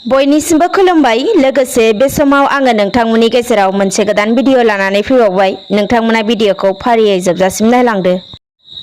बयनिसिमबो खुलुमबाय। लोगोसे बे समाव आङो नोंथांमोननि गेजेराव मोनसे गोदान भिडिअ लानानै फैबावबाय। नोंथांमोना भिडिअखौ फारियै जोबजासिम नायलांदो।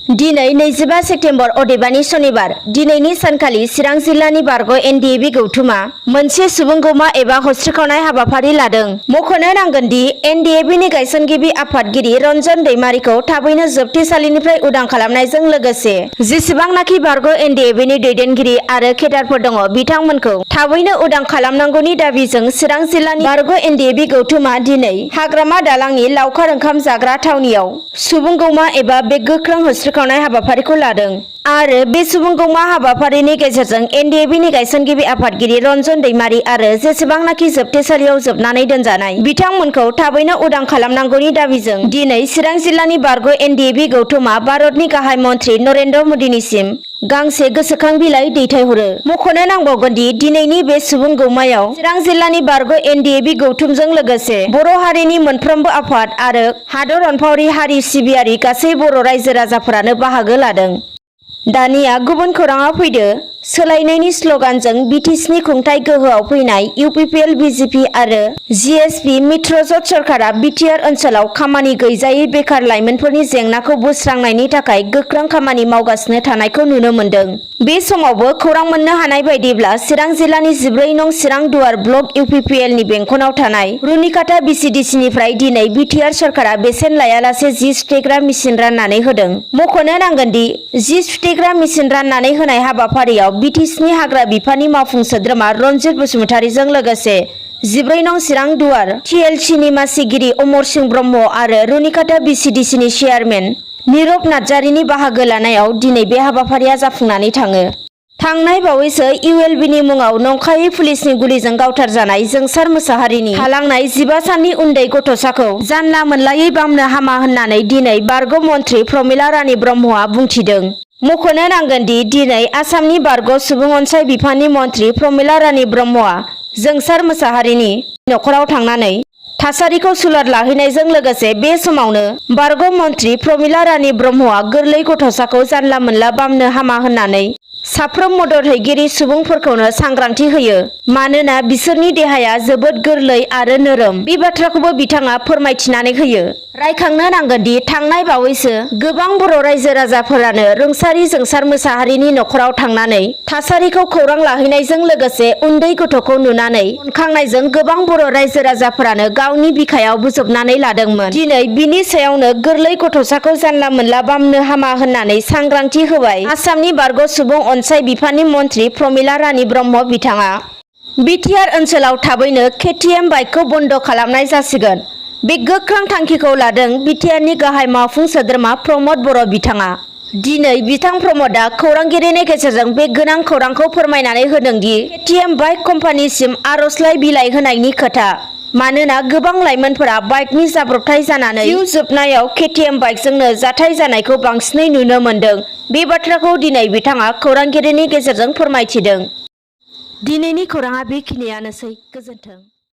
दिनै 25 सेप्तेम्बर अदेबानि सनिबार दिनैनि सानखालि चिरां जिल्लानि बारग' एनडिएबि गौथुमा मोनसे सुबुंगौमा एबा हस्रिखावनाय हाबाफारि लादों। मख'नो नांगोनदि एनडिएबिनि गायसनगिरि आफादगिरि रन्जन दैमारिखौ थाबैनो जोबथेसालिनिफ्राय उदां खालामनायजों लोगोसे जेसेबांनाखि बारग' एनडिएबिनि दैदेनगिरि आरो केडारफोर दङ बिथांमोनखौ थाबैनो उदां खालामनांगौनि दाबिजों चिरां जिल्लानि बारग' एनडिएबि गौथुमा दिनै हाग्रामा दालांनि लावखार ओंखाम जाग्रा थावनियाव सुबुंगौमा एबा बे गोख्रों हस्रिखावनाय हाबाफारिखौ लादों आरो बे सुबुंगौमा हाबाफारिनि गेजेरजों एनडिएबिनि गायसनगिरि आफादगिरि रन्जन दैमारि आरो जेसेबांनाखि जोबथेसालियाव जोबनानै दोनजानाय बिथांमोनखौ थाबैनो उदां खालामनांगौनि दाबिजों दिनै चिरां जिल्लानि बारग' एनडिएबि गौथुमा भारतनि गाहाय मन्त्रि नरेन्द्र मदिनिसिम गांसे गोसोखां बिलाइ दैथायहरो। मख'नो नांबावगोनदि दिनैनि बे सुबुंगौमायाव चिरां जिल्लानि बारग' एनडिएबि गौथुमजों लोगोसे बर' हारिनि मोनफ्रोमबो आफाद आरो हादर अनफावरि हारि सिबियारि गासै बर' रायजो राजाफोरानो बाहागो लादों। दानिया गुबुन खौराङाव फैदो। सोलायनायनि स्लगानजों बिटिसिनि खुंथाय गोहोआव फैनाय इउपिपिएल बिजेपि आरो जिएसपि मित्रजोट सरकारा बिटिआर ओनसोलाव खामानि गैजायै बेखार लाइमोनफोरनि जेंनाखौ बोस्रांनायनि थाखाय गोख्रों खामानि मावगासिनो थानायखौ नुनो मोन्दों। बे समावबो खौरां मोननो हानाय बायदिब्ला चिरां जिल्लानि 14 नं चिरां दुवार ब्लक इउपिपिएलनि बेंखनाव थानाय रुनिकाटा बिसिडिसिनिफ्राय दिनै बिटिआर सरकारा बेसेन लायालासे जि सुथेग्रा मेसिन राननानै होदों। मख'नो नांगोनदि जि सुथेग्रा मेसिन राननानै होनाय हाबाफारियाव बिटिसिनि हाग्रा बिफाननि मावफुं सोद्रोमा रन्जित बसुमतारीजों लोगोसे 14 नं चिरां दुवार टिएलसिनि मासिगिरि अमर सिंह ब्रह्म आरो रुनिकाटा बिसिडिसिनि चेयारमेन निरब नार्जारिनि बाहागो लानायाव दिनै बे हाबाफारिया जाफुंनानै थाङो। थांनाय बावैसो इउएलबिनि मुङाव नंखायै पुलिसनि गुलिजों गावथारजानाय जोंसार मोसाहारिनि थालांनाय 15 साननि उन्दै गथ'साखौ जानला मोनलायै बामनो हामा होननानै दिनै बारग' मन्त्रि प्रमिला रानी ब्रह्मआ बुंथिदों। मख'नो नांगोनदि दिनै आसामनि बारग' सुबुं अनसाय बिफाननि मन्त्रि प्रमिला रानी ब्रह्मआ जोंसार मोसाहारिनि न'खराव थांनानै थासारिखौ सुलाद लाहैनायजों लोगोसे बे समावनो बारग' मन्त्रि प्रमिला रानी ब्रह्मआ गोरलै गथ'साखौ जानला मोनला बामनो हामा होननानै साफ्रोम मदद हैगिरि सुबुंफोरखौनो सांग्रांथि होयो। मानोना बिसोरनि देहाया जोबोद गोरलै आरो नोरोम। बे बाथ्राखौबो बिथाङा फोरमायथिनानै होयो। रायखांनो नांगोनदि थांनाय बावैसो गोबां बर' रायजो राजाफोरानो रुंसारि जोंसार मोसाहारिनि न'खराव थांनानै थासारिखौ खौरां लाहैनायजों लोगोसे उन्दै गथ'खौ नुनानै अनखांनायजों गोबां बर' रायजो राजाफोरानो गावनि बिखायाव बोजबनानै लादोंमोन। दिनै बिनि सायावनो गोरलै गथ'साखौ जानला मोनला बामनो हामा होननानै सांग्रांथि होबाय आसामनि बारग' सुबुं अनसाय बिफाननि मन्त्रि प्रमिला रानी ब्रह्म बिथाङा। बिटिआर ओनसोलाव थाबैनो केटिएम बाइकखौ बन्द' खालामनाय जासिगोन। बे गोख्रों थांखिखौ लादों बिटिआरनि गाहाय मावफुं सोद्रोमा प्रमद बर' बिथाङा। दिनै बिथां प्रमदआ खौरांगिरिनि गेजेरजों बे गोनां खौरांखौ फोरमायनानै होदोंदि केटिएम बाइक कम्पानिसिम आर'जलाइ बिलाइ होनायनि खोथा। मानोना गोबां लाइमोनफोरा बाइकनि जाब्रबथाय जानानै जिउ जोबनायाव केटिएम बाइकजोंनो जाथाय जानायखौ बांसिनै नुनो मोन्दों। बे बाथ्राखौ दिनै बिथाङा खौरांगिरिनि गेजेरजों फोरमायथिदों। दिनैनि खौराङा बेखिनियानोसै। गोजोन्थों।